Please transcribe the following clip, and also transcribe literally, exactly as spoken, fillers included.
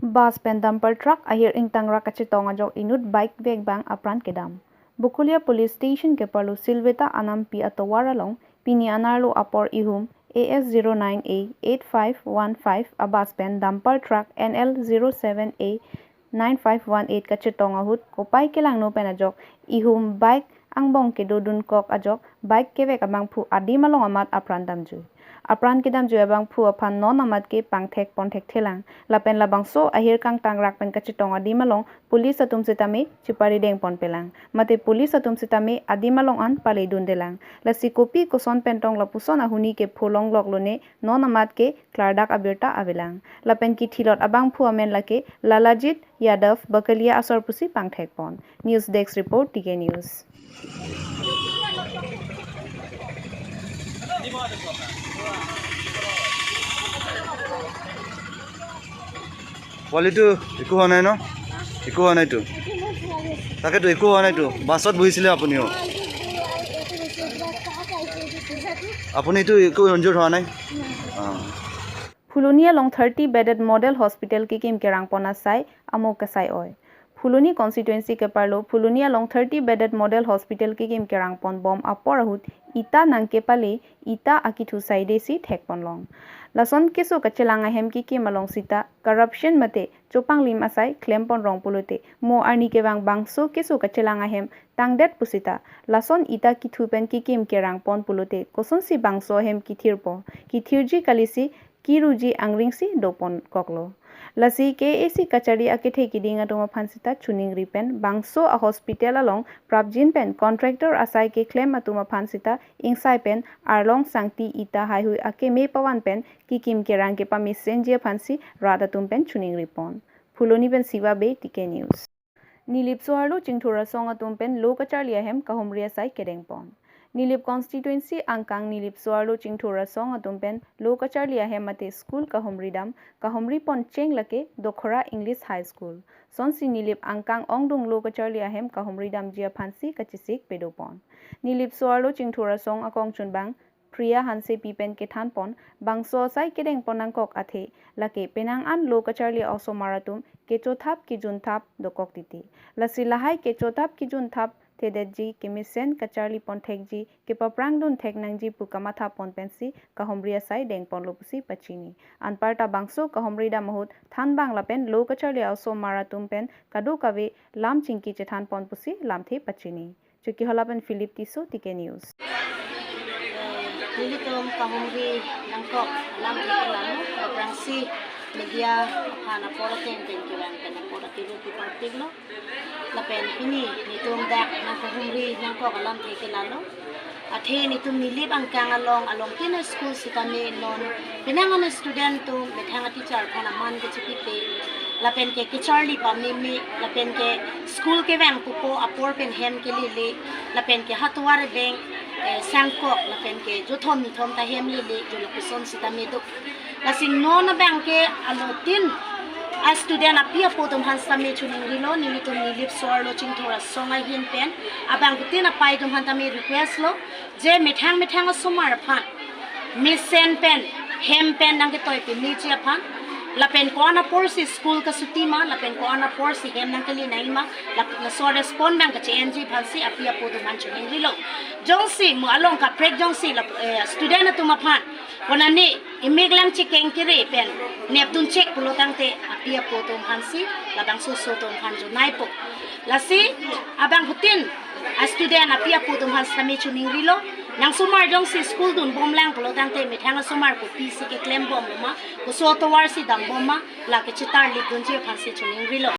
Bus pen dumper truck ahir ingtangrak kachetong ajok inut bike vek abang apran kedam. Bokolia Police Station keparlo Silveta Anampi atovar along pini anerlo apor ihum A S zero nine A eight five one five a bus pen dumper truck N L zero seven A nine five one eight kachetong ahut kopai kelangno pen ajok ihum bike angbong kedodunkok ajok bike kevek abangphu adim along amat apran damjui. Apran kedamjui abangphu aphan non amat ke pangthek ponthekthelang. Lapen labangso ahir kangtangrak pen kachetong adim along police atum sitame cheparideng ponpelang. Mate police atum sitame adim along an paledundelang. Lasi kopi koson pen tong lapuson ahuni kepholonglok lone non amat ke klardak abirta avelang. Lapen kethilot abangphu amen lake Lalajit Yadav Bakalia asor pusi pangthekpon. News Desk Report, T K News. পোৱালিটো একো হোৱা নাই ন? একো হোৱা নাইতো? তাকেতো একো হোৱা নাইতো। বাছত বহিছিলে আপুনিও? আপুনিতো একো ইনজুৰ্ড হোৱা নাই? অ। Phuloni along thirty bedded model hospital kekim kerangpon asai amo kasai oi. Phuloni constituency keparlo Phuloni along thirty bedded model hospital kekim kerangpon bom apor ahut ita nangkepale ita akithu saidesi thekponlong. Lason keso kachelang ahem kekim along sita corruption mate chopanglim asai klempon rong pulote mo arni kevang bangso keso kachelang ahem tangdet pusita lason ita kithu pen kekim kerangpon pulote kosonsi bangso ahem kithirpo, kithirji kalisi kiruji angringsi doponkoklo. Lasi K A C kachari akethe kiding atum aphan sita chuningri pen bangso a hospital along prapjin pen contractor asai keklem atum aphan sita ingsai pen arlong sangti ita haihui akeme pavan pen kekim kerang kepamesenji aphansi rat atum pen chuningripon. Phuloni pen Siva Bey, T K News. Nilip so-arlo Chingthur asong atum pen lo kacharli ahem kahumri asai kedengpon. Nilip constituency angkang Nilip so-arlo Chingthur asong atum pen lo kacharli ahem mate school kahumri dam kahumripon cheng lake Dokhora English High School. Sonsi Nilip angkang ongdung lo kacharli ahem kahumri damji aphansi kachesik pedopon. Nilip so-arlo Chingthur asong akongchunbang Priya Hansepi pen kethanpon bangso asai kedengpon nangkok athe lake penang an lo kacharli osomar atum kechothap kejunthap dokok titi. Lasi lahai kechothap kejunthap thedetji kemesen kacharli ponthekji kepaprangdun thek nangji pu kamathapon pensi kahumri asai dengponlo pusi pachini. Anparta bangso kahumri dam ahut thanbang lapen lo kacharli osomar atum pen kadokave lam chingki chethanpon pusi lamthe pachini. Chokihola pen Philip Tisso, T K News. Nelitum kahumri nangkok alamthe ke lalo, aphrangsi media aphan apor ateng pen kevang pen apor ateng lo kipartiklo. Lapen pini nelitum dak nangkahumri nangkok alamthe ke lalo. Athe nelitum Nilip angkang along alongtin a-school sitame non penang an student atum methang a-teacher aphan aman kechipipe. Lapen ke kacharli pameme, lapen ke school kevang pupo apor pen hem kelele, lapen ke hatovar abeng eh, sangkok, lapen ke jothom nithom ta hem lele, jo lapuson sitame do. Lasi non abang ke alotin a-student api apo atum aphan sitame chuningrilo, nelitum Nilip so-arlo Chingthur asong ahin pen abangphutin apai atum aphan tame request lo, je methang methang osomar aphan mesen pen hem pen nangketoi pemeji aphan, lapen ko-an aporsi school kasuti ma, lapen ko-an aporsi hem nangkele nangji ma, lap-, laso respond abang kache-enji aphansi api apo atum aphan chuningrilo. Jongsi mo along kaprek jongsi lap-, eh, student atum aphan konane imek lang chekeng kere pen nepdun chek pulo tangte api apo atum aphansi labangso oso atum aphan jonaipo. Lasi abangphutin a-student api apo atum aphan sitame chuningrilo, nang osomar jongsi school dunbomlang pulo tangte methang osomar kopisi keklembomlo ma, koso atovarsi dambom ma, lake chetarlipdunji aphansi chuningrilo.